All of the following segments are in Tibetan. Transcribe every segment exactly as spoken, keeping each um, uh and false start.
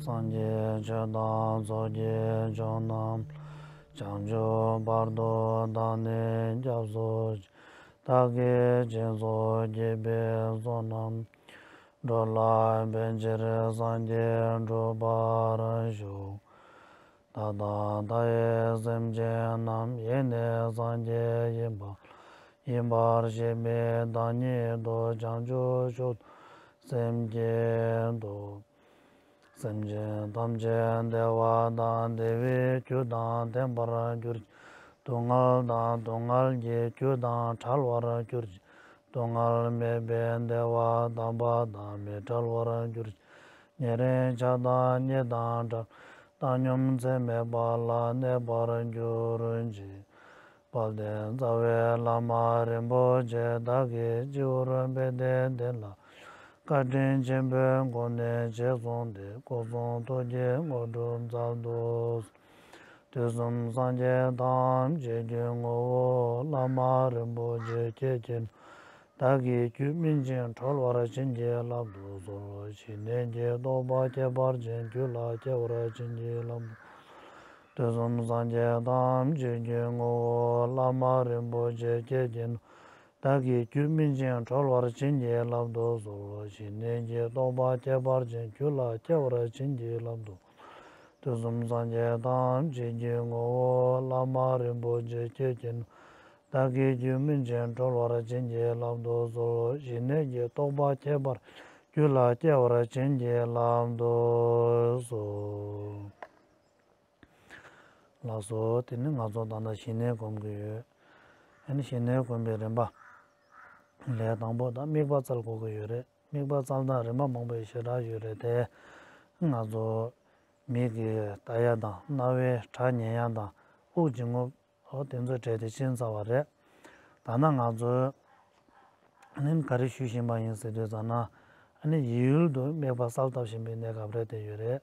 སངས་རྒྱས་ཆོས་དང་ཚོགས་ཀྱི་མཆོག་རྣམས། བྱང་ཆུབ་བར་དུ་བདག་ནི་སྐྱབས་སུ་མཆི། བདག་གིས་སྦྱིན་སོགས་བགྱིས་པའི་བསོད་ནམས། འགྲོ་ལ་ཕན་ཕྱིར་སངས་རྒྱས་འགྲུབ་པར་ཤོག། བདག་དང་མཐའ་ཡས་སེམས་ཅན་རྣམས། ཡེ་ནས་སངས་རྒྱས་ཡིན་པ་ལ། ཡིན་པར་ཤེས་པའི་བདག་ཉིད་དུ། བྱང་ཆུབ་མཆོག་ཏུ་སེམས་བསྐྱེད་དོ། སེམས་ཅན་ཐམས་ཅད་བདེ་བ་དང་བདེ་བའི་རྒྱུ་དང་ལྡན་པར་གྱུར་ཅིག། སྡུག་བསྔལ་དང་སྡུག་བསྔལ་གྱི་རྒྱུ་དང་བྲལ་བར་གྱུར་ཅིག། སྡུག་བསྔལ་མེད་པའི་བདེ་བ་དམ་པ་དང་མི་འབྲལ་བར་གྱུར་ཅིག། ཉེ་རིང་ཆགས་སྡང་གཉིས་དང་བྲལ་བའི་བཏང་སྙོམས་ཚད་མེད་པ་ལ་གནས་པར་གྱུར་ཅིག། དཔལ་ལྡན་རྩ་བའི་བླ་མ་རིན་པོ་ཆེ། བདག་གི་སྤྱི་བོར་པད་ཟླའི་གདན་ལ། བཀའ་དྲིན་ཆེན་པོའི་སྒོ་ནས་རྗེས་བཟུང་སྟེ། སྐུ་གསུང་ཐུགས་ཀྱི་དངོས་གྲུབ་སྩལ་དུ། དུས་གསུམ་སངས་རྒྱས་ཐམས་ཅད་ཀྱི་ངོ་བོ། བླ་མ་རིན་པོ་ཆེ་ཁྱེད་ཀྱིས། བདག་གི་རྒྱུད་སྨིན་ཅིང་གྲོལ་བར་བྱིན་གྱིས་བརླབ་ཏུ་གསོལ། ཞི་གནས་ཀྱི་རྟོགས་པ་ཁྱད་པར་ཅན་རྒྱུད་ལ་སྐྱེ་བར་བྱིན་གྱིས་བརླབ་ཏུ། དུས་གསུམ་སངས་རྒྱས་ཐམས་ཅད་ཀྱི་ངོ་བོ། བླ་མ་རིན་པོ་ཆེ་ཁྱེད་ཀྱིས། བདག་གི་རྒྱུད་སྨིན་ཅིང་གྲོལ་བར་བྱིན་གྱིས་བརླབ་ཏུ་གསོལ། ཞི་གནས་ཀྱི་རྟོགས་པ་ཁྱད་པར་ཅན་རྒྱུད་ལ་སྐྱེ་བར་བྱིན་གྱིས་བརླབ་ཏུ། དུས་གསུམ་སངས་རྒྱས་ཐམས་ཅད་ཀྱི་ངོ་བོ། བླ་མ་རིན་པོ་ཆེ་ཁྱེད་ཀྱིས། བདག་གི་རྒྱུད་སྨིན་ཅིང་གྲོལ་བར་བྱིན་གྱིས་བརླབ་ཏུ་གསོལ། ཞི་གནས་ཀྱི་རྟོགས་པ་ཁྱད་པར་རྒྱུད་ལ་སྐྱེ་བར་བྱིན་གྱིས་བརླབ་ཏུ་གསོལ། ལགས་སོ། དེ་ནི་ང་ཚོ་ད་ལྟ་ཞི་གནས་སྒོམ་གྱི་ཡོད། ཨ་ནི་ཞི་གནས་སྒོམ་པའི་རིམ་པ། ལས་དང་པོ་ད་དམིགས་པ་བཙལ་དགོས་ཀྱི་ཡོད་རེད། དམིགས་པ་བཙལ་སྟངས་རིམ་པ་མང་པོ་ཞེ་དྲག་ཡོད་རེད་དེ། ང་ཚོ་མིག་གིས་ལྟ་ཡ་དང་རྣ་བས་སྒྲ་ཉན་ཡ་དང་དབུགས་འབྱིན་རྔུབ། འོ་དེ་ཚོའི་གྲས་དེ་ཕྱིན་ཚར་བ་རེད། ད་ནི་ང་ཚོས་ཨ་ནི་ག་རེ་ཞུ་བཞིན་པ་ཡིན་ཟེར་དུས་ཙམ་ན། ཨ་ནི་ཡིད་ཡུལ་དུ་དམིགས་པ་གསལ་བཏབ་བཞིན་པའི་གནས་སྐབས་རེད་དེ་ཡོད་རེད།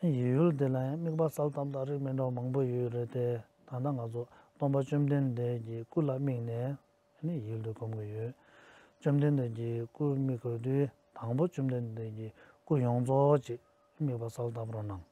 ཡིད་ཡུལ་དེ་ལ་ཡང་དམིགས་པ་གསལ་བཏབ་སྟངས་རིགས་མི་འདྲ་བ་མང་པོ་ཡོད་རེད་དེ། ད་ལྟ་ང་ཚོ་སྟོང་པ་བཅོམ་ལྡན་འདས་ཀྱི་སྐུ་ལ་དམིགས་ནས་ཨ་ནི་ཡིད་ཡུལ་དུ་སྒོམ་གྱི་ཡོད། བཅོམ་ལྡན་འདས་ཀྱི་སྐུ་དམིགས་དགོས་དུས་དང་པོ་བཅོམ་ལྡན་འདས་ཀྱི་སྐུ་ཡོངས་རྫོགས་ཀྱི་དམིགས་པ་གསལ་བཏབ་རོགས་གནང་།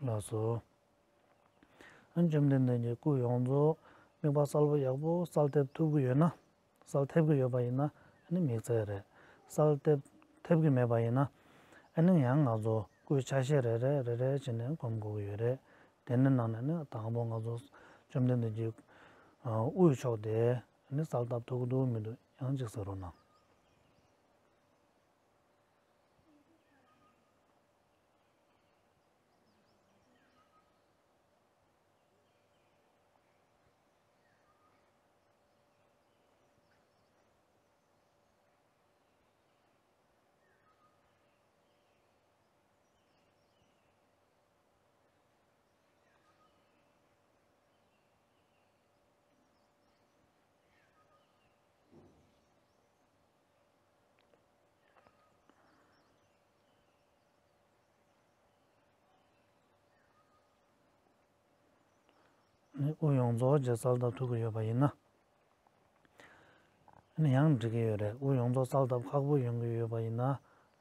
ལགས་སོ། ཨ་ནི་བཅོམ་ལྡན་འདས་ཀྱི་སྐུ་ཡོངས་རྫོགས་དམིགས་པ་གསལ་པོ་ཡག་པོ་གསལ་ཐེབས་ཐུབ་ཀྱི་ཡོད་ན། གསལ་ཐེབས་ཀྱི་ཡོད་པ་ཡིན་ན་ཨ་ནི་དམིགས་བསལ་རེད། གསལ་ཐེབས་ཐེབས་ཀྱི་མེད་པ་ཡིན་ན་ཨ་ནི་ཡང་ང་ཚོ་སྐུའི་ཆ་ཤས་རེ་རེ་རེ་རེ་བྱས་ནས་སྒོམ་དགོས་ཀྱི་ཡོད་རེད། དེ་ནི་ནང་ནས་ནི་དང་པོ་ང་ཚོ་བཅོམ་ལྡན་འདས་ཀྱི་དབུའི་ཕྱོགས་དེ་ཨ་ནི་གསལ་ཐེབས་ཐུབ་ཀྱི་འདུག་མི་འདུག་ཡང་གཅིག་གཟིགས་རོགས་གནང་། ནི་དབུ་ཡོངས་རྫོགས་ཀྱི་གསལ་ཐེབས་ཐུབ་ཀྱི་ཡོད་པ་ཡིན་ན། ནི་ཡང་འགྲིག་གི་ཡོད་རེད། དབུ་ཡོངས་རྫོགས་གསལ་ཐེབས་ཁག་པོ་ཡོང་གི་ཡོད་པ་ཡིན་ན།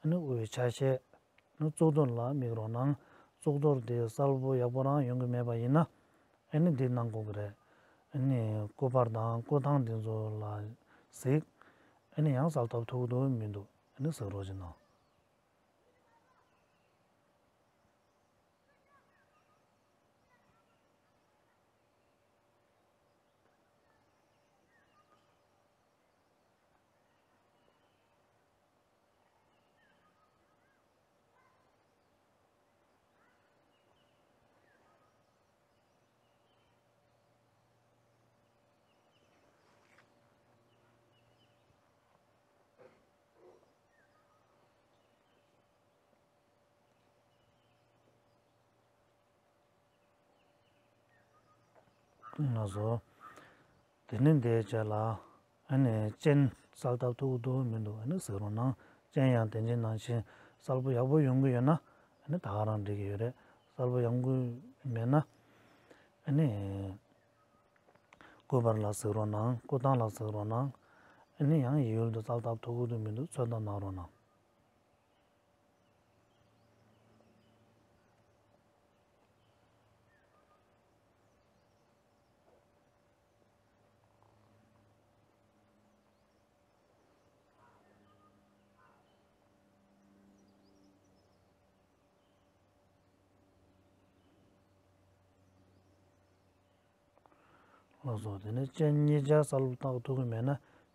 ནི་དབུའི་ཆ་ཤས་ ནི་གཙུག་ཏོར་ལ་དམིགས་རོགས་གནང་། གཙུག་ཏོར་དེ་གསལ་པོ་ཡག་པོ་རང་ཡོང་གི་མེད་པ་ཡིན་ན། ཨ་ནི་འདི་གནང་དགོས་ཀྱི་རེད། ཨ་ནི་སྐུ་པར་དང་སྐུ་ཐང་འདི་ཚོ་ལ་གཟིགས། ཨ་ནི་ཡང་གསལ་ཐབས་ཐུག་འདུག་མི་འདུག་ཨ་ནི་གཟིགས་རོགས་ཅིག་གནང་། ལགས་སོ། དེ་ནས་འདིའི་རྗེས་ལ། ཨ་ནི་སྤྱན་གསལ་ཐབས་ཐུག་འདུག་མི་འདུག་ཨ་ནི་གཟིགས་རོགས་གནང་། སྤྱན་ཡང་དེ་འདྲའི་ནང་བཞིན་གསལ་པོ་ཡག་པོ་ཡོང་གི་ཡོད་ན། ཨ་ནི་ད་ག་རང་འགྲིག་གི་ཡོད་རེད། གསལ་པོ་ཡོང་གི་མེད་ན། ཨ་ནི་སྐུ་པར་ལ་གཟིགས་རོགས་གནང་། སྐུ་ཐང་ལ་གཟིགས་རོགས་གནང་། ཨ་ནི་ཡང་ཡིད་ཡུལ་དུ་གསལ་ཐབས་ཐུག་འདུག་མི་འདུག་ཚོད་ལྟ་གནང་རོགས་གནང་། ལགས་སོ། དེ་ནས་སྤྱན་གཉིས་ཆ་གསལ་པོ་བཏགས་ཐུབ་ཀྱི་མེད་ན།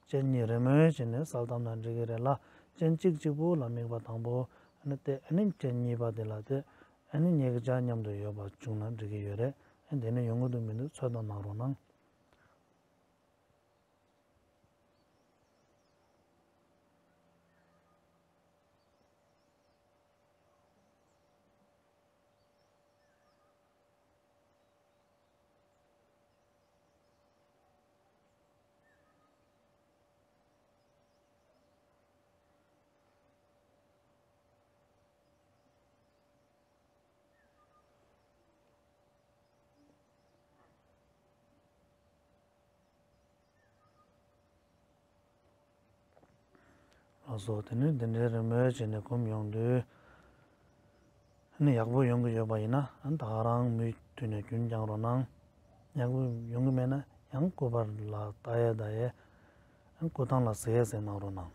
སྤྱན་གཉིས་རེ་མོས་བྱས་ནས་གསལ་བཏབ་ན་འགྲིག་གི་རེད་ལ། སྤྱན་གཅིག་གཅིག་པུ་ལ་དམིགས་པ་དང་པོ། ཨ་ནི་དེ་ཨ་ནི་སྤྱན་གཉིས་པ་དེ་ལ་དེ་ཨ་ནི་གཉིས་ཀ་ཆ་མཉམ་དུ་ཡོད་པ་བྱུང་ན་འགྲིག་གི་ཡོད་རེད། ཨ་ནི་དེ་ནས་ཡོང་གི་འདུག་མི་འདུག་ཚོད་ལྟ་གནང་རོགས་གནང་། ལགས་སོ། དེ་ནས་འདི་འདྲའི་རེ་མོས་བྱས་ནས་སྒོམ་ཡོང་དུས། ཨ་ནི་ཡག་པོ་ཡོང་གི་ཡོད་པ་ཡིན་ན། ཨ་ནི་ད་ག་རང་མུ་མཐུད་ནས་རྒྱུན་བསྐྱང་རོགས་གནང་། ཡག་པོ་ཡོང་གི་མེད་ན་ཡང་སྐུ་པར་ལ་ལྟ་ཡས་ལྟ་ཡས། ཨ་ནི་སྐུ་ཐང་ལ་གཟིགས་ཡས་གཟིགས་གནང་རོགས་གནང་།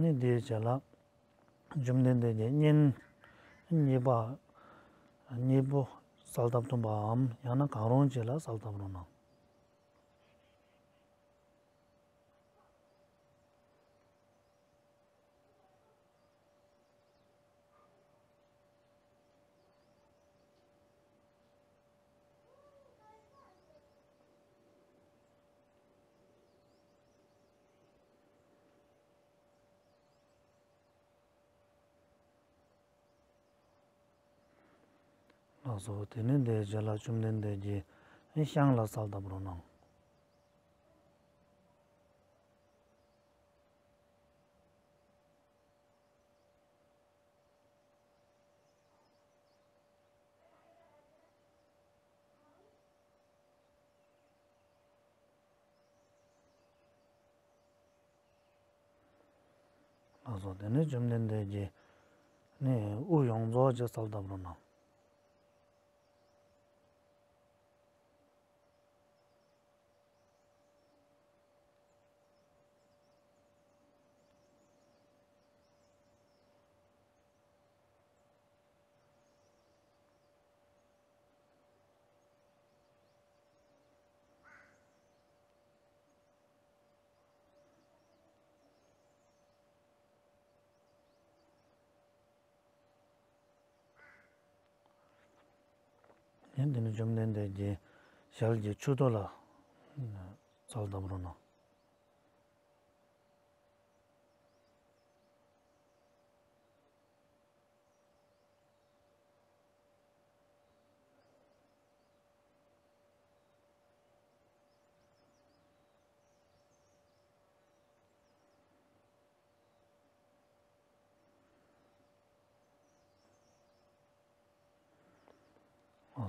ནི་འདིའི་རྗེས་ལ། བཅོམ་ལྡན་འདས་ཀྱིས་སྙན་གཉིས་པ། གཉིས་པོ་གསལ་བཏབ་ཐུབ་པའམ། ཡང་ན་གང་རུང་ཅིག་ལ་གསལ་བཏབ་རོགས་གནང་། ལགས་སོ། དེ་ནས་འདིའི་རྗེས་ལ་བཅོམ་ལྡན་འདས་ཀྱིས་ཤངས་ལ་གསལ་བཏབ་རོགས་གནང་། ལགས་སོ། དེ་ནས་བཅོམ་ལྡན་འདས་ཀྱིས་ནི་དབུ་ཡོངས་རྫོགས་ཀྱི་གསལ་བཏབ་རོགས་གནང་། ཡང་དེ་ནས་བཅོམ་ལྡན་འདས་ཀྱིས་ཞལ་གྱི་མཆུ་ཏོ་ལ་གསལ་བཏབ་རོགས་གནང་།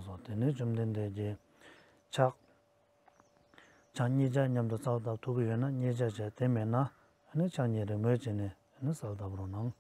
སོ། དེ་ནས་བཅོམ་ལྡན་འདས་ཀྱིས་ཕྱག་ཕྱག་གཉིས་ཆ་མཉམ་དུ་ས་ལ་བརྡབ་ཐུབ་ཀྱི་ཡོད་ན་གཉིས་ཆ་བྱས། དེ་མེད་ན་ཨ་ནི་ཕྱག་གཉིས་རིང་པོ་བྱས་ནས་ཨ་ནི་ས་ལ་བརྡབ་རོགས་གནང་།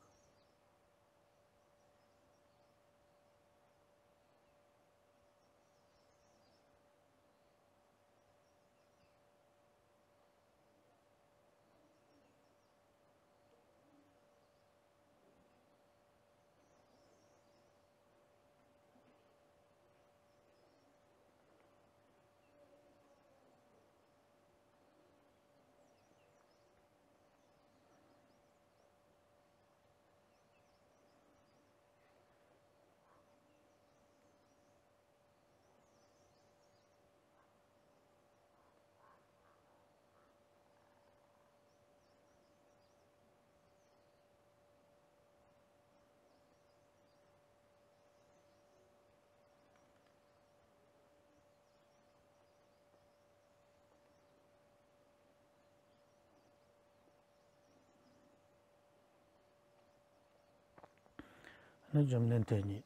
ནི་བཅོམ་ལྡན་འདས་ཉིད་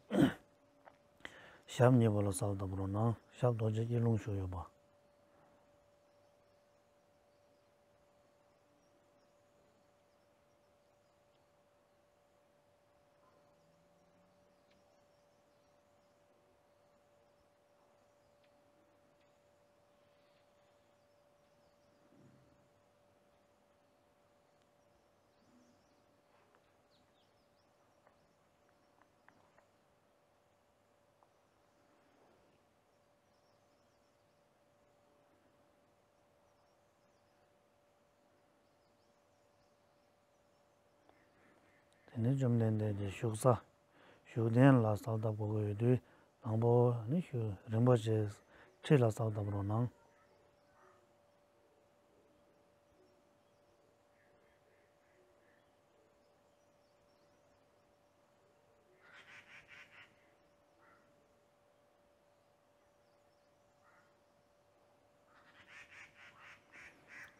ཞབས་གཉིས་པ་ལ་ས་ལ་བརྡབ་རོགས་གནང་། ཞབས་རྡོ་རྗེ་སྐྱིལ་ལུང་བཞུགས་ཡོད་པ། དེ་ནས་བཅོམ་ལྡན་འདས་ཀྱིས་བཞུགས་ས་བཞུགས་གདན་ལ་ས་ལ་བརྡབ་དགོས་ཀྱི་ཡོད་དུས། དང་པོ་ནི་བཞུགས་རིན་པོ་ཆེའི་ཁྲི་ལ་ས་ལ་བརྡབ་རོགས་གནང་།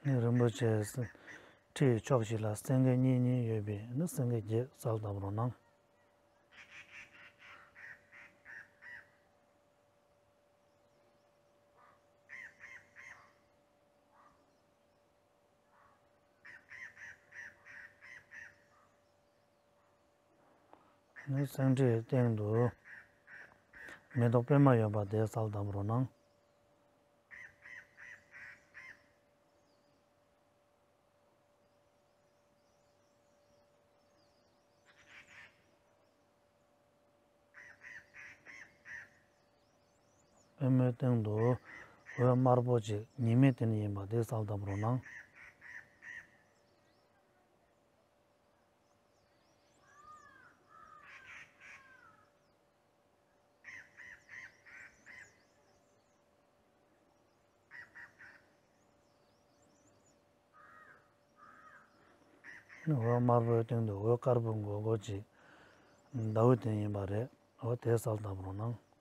ནི་རིན་པོ་ཆེའི་ཁྲིའི་ཕྱོགས་བཞི་ལ་སེང་གེ་གཉིས་གཉིས་ཡོད་པའི་ནི་སེང་གེ་བརྒྱད་ས་ལ་བརྡབ་རོགས་གནང་། ནི་སེང་ཁྲིའི་སྟེང་དུ་མེ་ཏོག་པད་མ་ཡོད་པ་དེ་ས་ལ་བརྡབ་རོགས་གནང་། པད་མའི་སྟེང་དུ་འོད་དམར་པོ་ཅིག་ཉི་མའི་གདན་ཡིན་པ་དེ་ས་ལ་བརྡབ་རོགས་གནང་། འོད་དམར་པོའི་སྟེང་དུ་འོད་དཀར་པོ་མགོ་སྐོར་ཅིག་ཟླ་འོད་དེ་ཡིན་པ་རེད། འོ་དེ་ས་ལ་བརྡབ་རོགས་གནང་།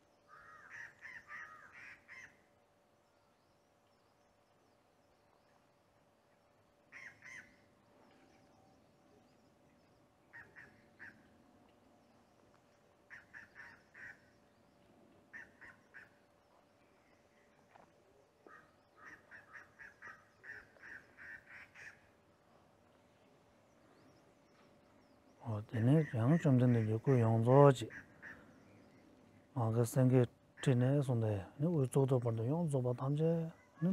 འོ་དེ་ནས་ཡང་བཅོམ་ལྡན་འདས་ཀྱི་སྐུ་ཡོངས་རྫོགས་ཀྱི་མ་གི་སེང་གེའི་ཁྲི་ནས་བཟུང་སྟེ་ནི་དབུའི་གཙུག་ཏོར་བར་དུ་ཡོངས་རྫོགས་པ་ཐམས་ཅད་ནི་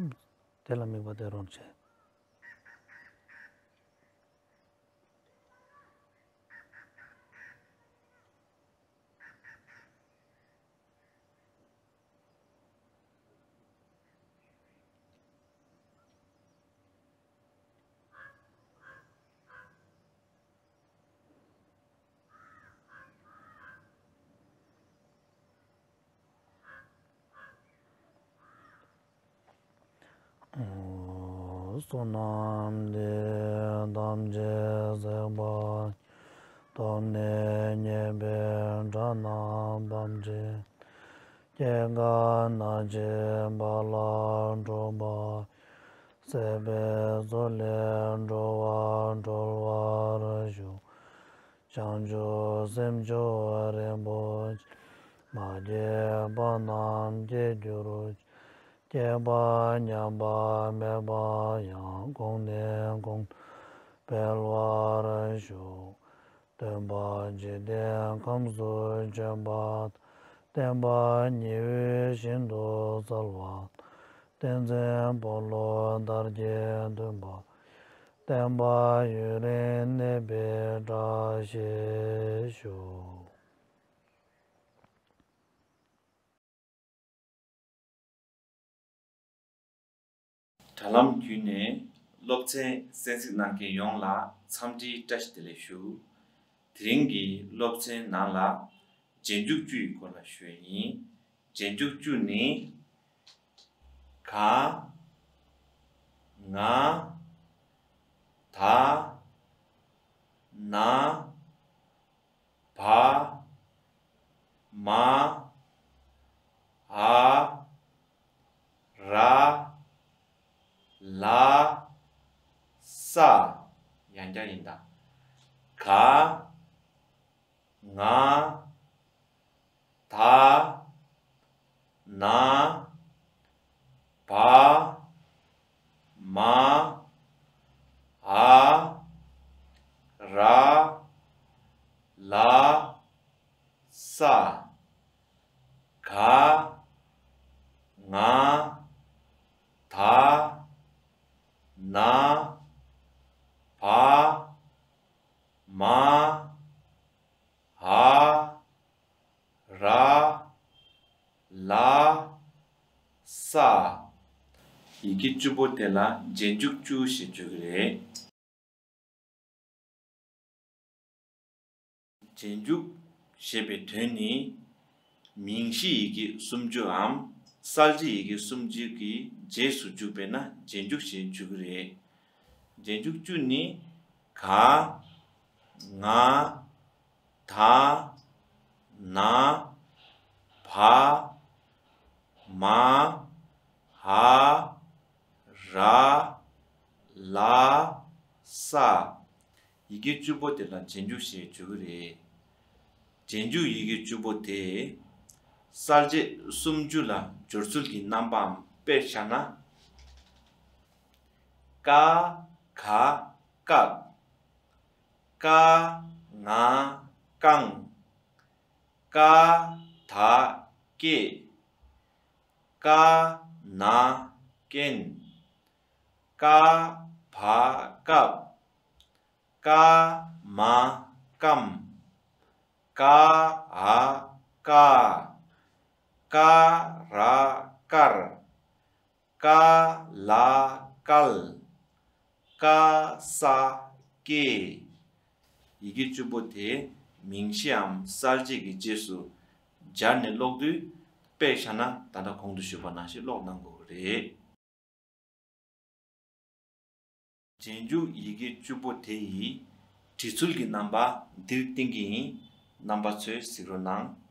དེ་ལ་དམིགས་པ་སྟེར་རོགས་བྱེད། བསོད་ནམས་འདི་ཡིས་ཐམས་ཅད་གཟིགས་པ་ཉིད། ཐོབ་ནས་ཉེས་པའི་དགྲ་རྣམས་ཕམ་བྱས་ཏེ། སྐྱེ་རྒ་ན་འཆིའི་རྦ་རླབས་འཁྲུགས་པ་ཡི། སྲིད་པའི་མཚོ་ལས་འགྲོ་བ་སྒྲོལ་བར་ཤོག། བྱང་ཆུབ་སེམས་མཆོག་རིན་པོ་ཆེ། མ་སྐྱེས་པ་རྣམས་སྐྱེ་འགྱུར་ཅིག་སྐྱེས་པ་ཉམས་པ་མེད་པ་ཡང་། གོང་ནས་གོང་དུ་འཕེལ་བར་ཤོག་སྟོན་པ་འཇིག་རྟེན་ཁམས་སུ་བྱོན་པ་དང་། བསྟན་པ་ཉི་འོད་བཞིན་དུ་གསལ་བ་དང་། བསྟན་འཛིན་འཁོར་ལོ་བདག་གིས་སྟོན་པ། བསྟན་པ་ཡུན་རིང་གནས་པའི་བཀྲ་ཤིས་ཤོག་དྲ་ལམ་བརྒྱུད་ནས་སློབ་ཚན་གསན་གཟིགས་གནང་མཁན་ཡོངས་ལ་འཚམས་འདྲིའི་བཀྲ་ཤིས་བདེ་ལེགས་ཞུ། དེ་རིང་གི་སློབ་ཚན་ནང་ལ་རྗེས་འཇུག་བཅུ་ཡི་སྐོར་ལ་ཞུ་ཡ་ཡིན། རྗེས་འཇུག་བཅུ་ནི། ག་ང་། ད། ན། བ། མ། འ། ར། ལ། ས། ཡང་བསྐྱར་ཡིན་ད། ག་ང་། ད། ན། བ། མ། འ། ར། ལ། ས། ག་ང་། ད། ན། བ། མ། འ། ར། ལ། ས། ཡི་གེ་བཅུ་པོ་དེ་ལ་རྗེས་འཇུག་བཅུ་ཞེས་བརྗོད་ཀྱི་རེད། རྗེས་འཇུག་ཞེས་པའི་དོན་ནི། མིང་གཞི་ཡི་གེ་སུམ་ཅུའམ་གསལ་བྱེད་ཡི་གེ་སུམ་ཅུ་གི་རྗེས་སུ་འཇུག་པས་ན་རྗེས་འཇུག་ཞེས་བརྗོད་ཀྱི་རེད། རྗེས་འཇུག་བཅུ་ནི། ག་ང་། ད། ན། བ། མ། འ། ར། ལ། ས། ཡི་གེ་བཅུ་པོ་དེ་ལ་རྗེས་འཇུག་ཞེས་བརྗོད་ཀྱི་རེད། རྗེས་འཇུག་ཡི་གེ་བཅུ་པོ་དེ། གསལ་བྱེད་སུམ་ཅུ་ལ་སྦྱོར་ཚུལ་གྱི་རྣམ་པའམ་དཔེ་བཞག་ན། ཀ་ག་སྐབས། ཀ་ང་རྐང་། ཀ་ད་སྐད། ཀ་ན་རྐྱེན། ཀ་བ་སྐབས། ཀ་མ་སྐམ། ཀ་འ་དཀའ། ཀ་ར་དཀར། ཀ་ལ་བཀལ། ཀ་ས་བཀལ། ཡི་གེ་བཅུ་པོ་དེ་མིང་གཞིའམ་གསལ་བྱེད་ཀྱི་རྗེས་སུ་སྦྱར་ནས་ཀློག་དུས། དཔེ་བཞག་ན་ད་ལྟ་གོང་དུ་ཞུས་པ་ནང་བཞིན་ཀློག་གནང་དགོས་ཀྱི་རེད། རྗེས་འཇུག་ཡི་གེ་བཅུ་པོ་དེ་ཡི་འབྲི་ཚུལ་གྱི་རྣམ་པ་འདིར་བསྟན་གྱི་ཡིན། རྣམ་པ་ཚོས་གཟིགས་རོགས་གནང་།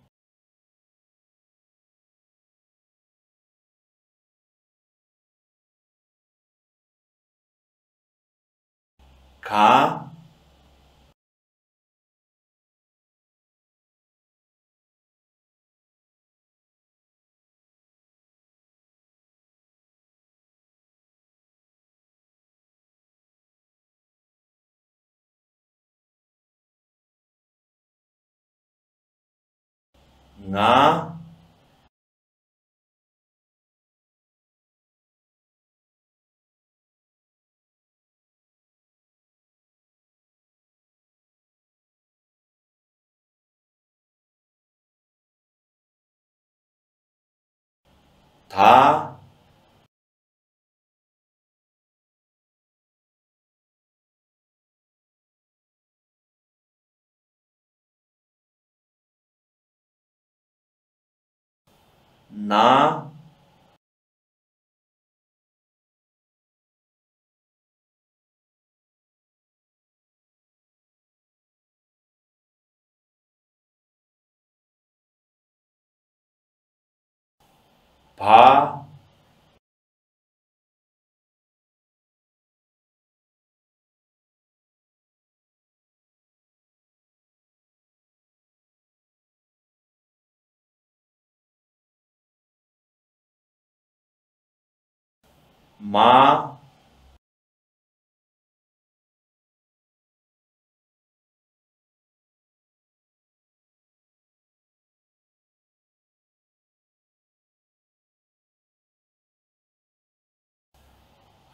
ག་ང་། ད། ན། བ། མ།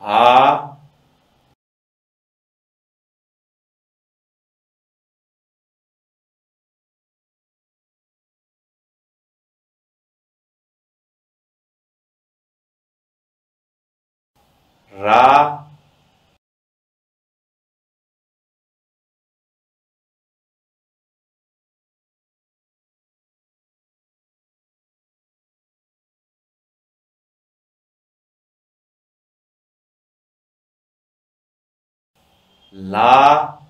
འ། ར། ལ།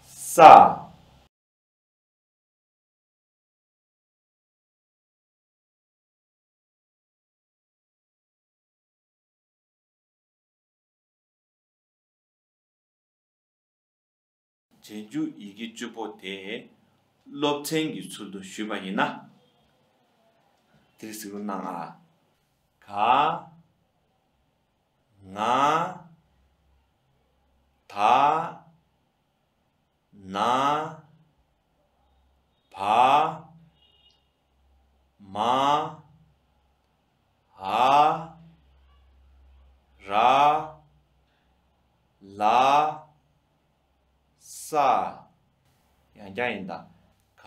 ས། རྗེས་འཇུག་ཡི་གེ་བཅུ་པོ་དེ་སློབ་ཚན་གྱི་ཚུལ་དུ་ཞུས་པ་ཡིན་ན། དེར་གཟིགས་རོགས་གནང་ཨ། ག་ང་། ད། ན། བ། མ། འ། ར། ལ། ས། ཡང་བསྐྱར་ཡིན་ད། ག་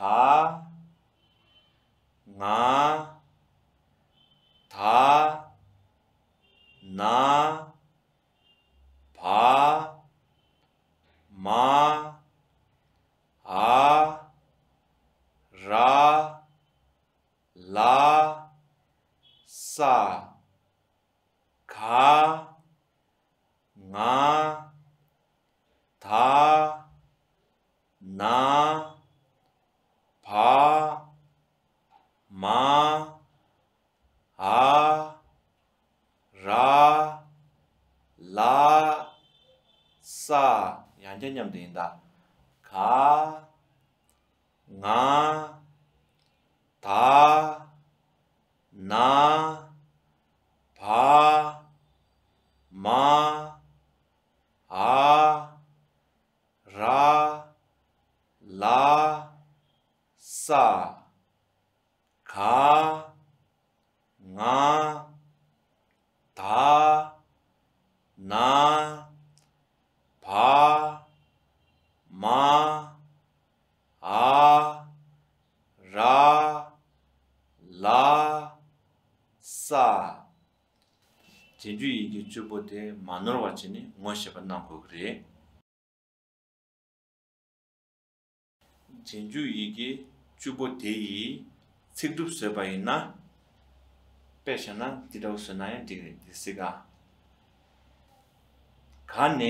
ང་། ད། ན། བ། མ། འ། ར། ལ། ས། ག་ང་། ད། ན། བ། མ། འ། ར། ལ། ས། ཡང་བསྐྱར་མཉམ་དུ་ཡིན་ད། ག་ང་། ད། ན། བ། མ། འ། ར། ལ། ས། ག་ང་། ད། ན། བ། མ། འ། ར། ལ། ས། རྗེས་འཇུག་ཡི་གེ་བཅུ་པོ་དེ་མ་ནོར་བ་བྱས་ནས་ངོ་ཤེས་པ་གནང་དགོས་ཀྱི་རེད། རྗེས་འཇུག་ཡི་གེ་བཅུ་པོ་དེ་ཡི་ཚིག་གྲུབ་བཟོས་པ་ཡིན་ན། དཔེ་བཞག་ན་འདི་འདྲ་བོ་བཟོས་ན་ཡང་འགྲིག་རེད་དེ་སྲིད་ག་ག་ནས་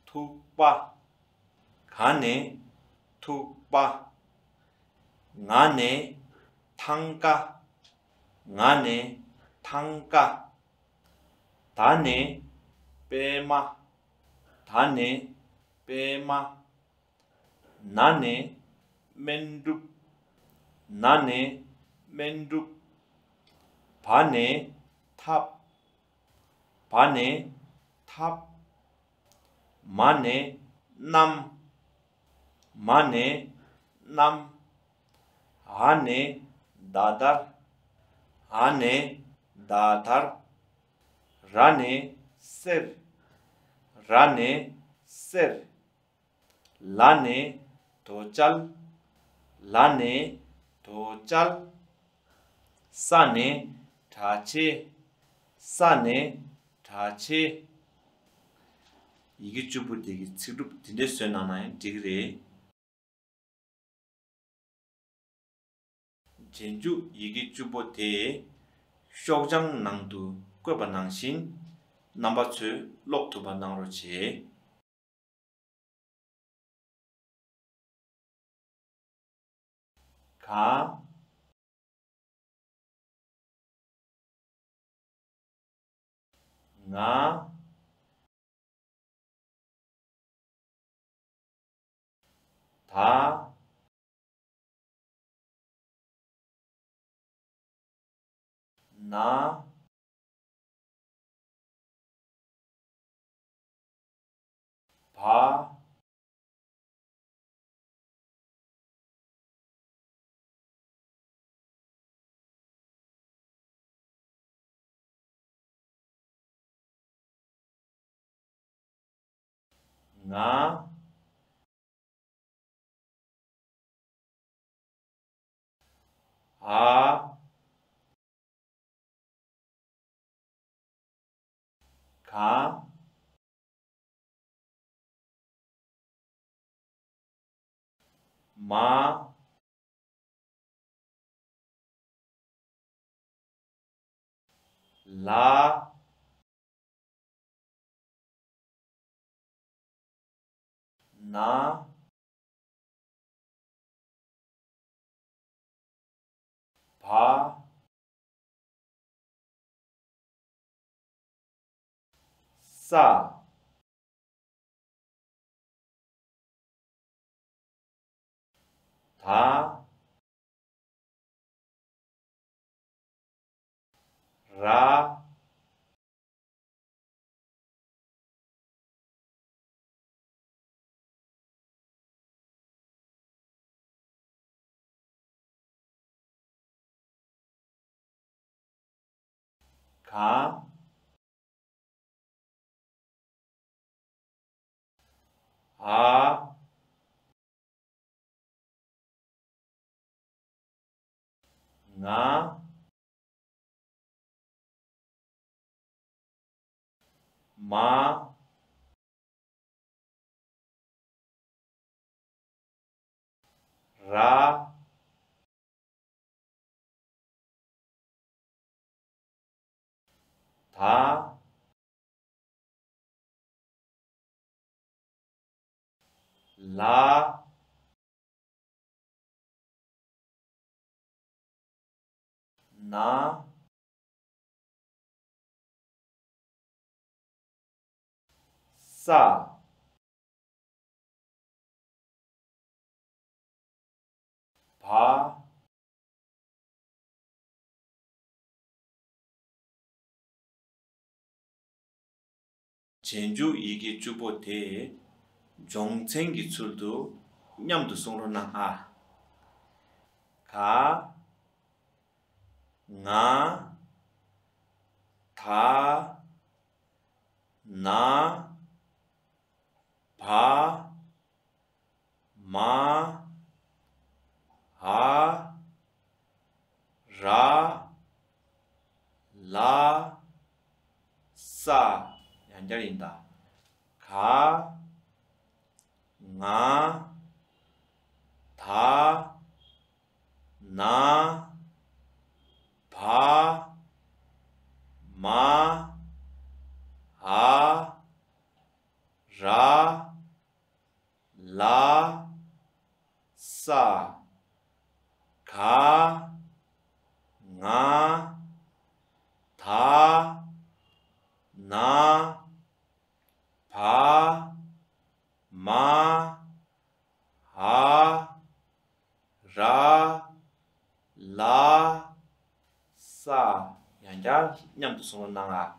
ཐུག་པ། ག་ནས་ཐུག་པ། ང་ནས་ཐང་ཀ། ང་ནས་ཐང་ཀ། ད་ནས་པད་མ། ད་ནས་པད་མ། ན་ནས་སྨན་སྒྲུབ། ན་ནས་སྨན་སྒྲུབ། བ་ནས་ཐབས། བ་ནས་ཐབས། མ་ནས་གནམ། མ་ནས་གནམ། འ་ནས་མདའ་དར། འ་ནས་མདའ་དར། ར་ནས་གསེར། ར་ནས་གསེར། ལ་ནས་དོ་ཅལ། ལ་ནས་དོ་ཅལ། ས་ནས་གྲྭ་ཆས། ས་ནས་གྲྭ་ཆས། ཡི་གེ་བཅུ་པོ་དེ་གི་ཚིག་གྲུབ་དེ་འདྲས་བཟོས་གནང་ན་ཡང་འགྲིག་གི་རེད། རྗེས་འཇུག་ཡི་གེ་བཅུ་པོ་དེ་ཤོག་བྱང་ནང་དུ་བཀོད་པ་ནང་བཞིན་རྣམ་པ་ཚོས་ཀློག་ཐུབ་པ་གནང་རོགས་བྱེད། ག་ང་། ད། ན། བ། ང་། འ། ག། མ། ལ། ན། བ། ས། ད། ར། ག། འ། ང་། མ། ར། ད། ལ། ན། ས། བ། རྗེས་འཇུག་ཡི་གེ་བཅུ་པོ་དེ་སྦྱོང་ཚན་གྱི་ཚུལ་དུ་མཉམ་དུ་གསུང་རོགས་གནང་ཨ། ག། ང་། ད། ན། བ། མ། འ། ར། ལ། ས། ཡང་བསྐྱར་ཡིན་ད། ག། ང་། ད། ན། བ། མ། འ། ར། ལ། ས། ག། ང་། ད། ན། བ། མ། འ། ར། ལ། ས། ཡང་བསྐྱར་མཉམ་དུ་གསུང་རོགས་གནང་ཨ།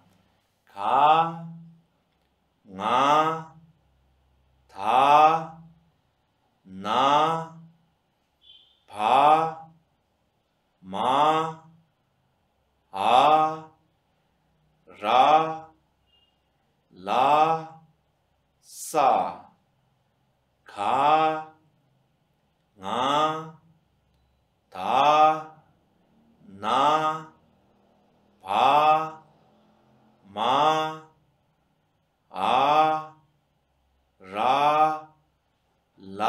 ག། ང་། ད། ན། བ། མ། འ། ར། ལ། ས། ག། ང་། ད། ན། བ། མ། འ། ར། ལ།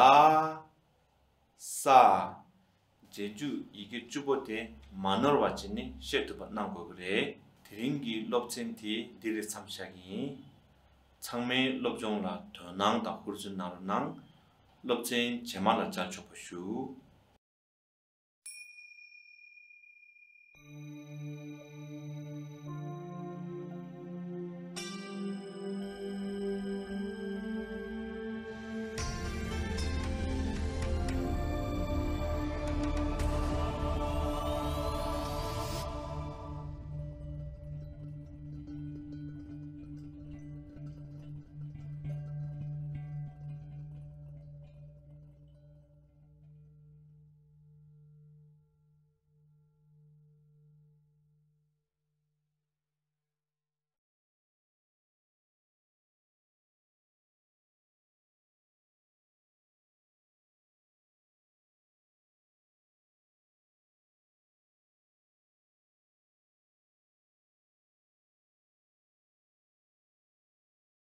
ས། རྗེས་འཇུག་ཡི་གེ་བཅུ་པོ་དེ་མ་ནོར་བ་བྱས་ནས་ཤེས་ཐུབ་པ་གནང་དགོས་ཀྱི་རེད། དེ་རིང་གི་སློབ་ཚན་དེ་འདི་ལ་མཚམས་བཞག་གི་ཡིན། ཚང་མའི་སློབ་སྦྱོང་ལ་དོ་སྣང་དང་ཧུར་བརྩོན་གནང་རོགས་གནང་། སློབ་ཚན་རྗེས་མ་ལ་མཇལ་ཆོག་པ་ཞུ།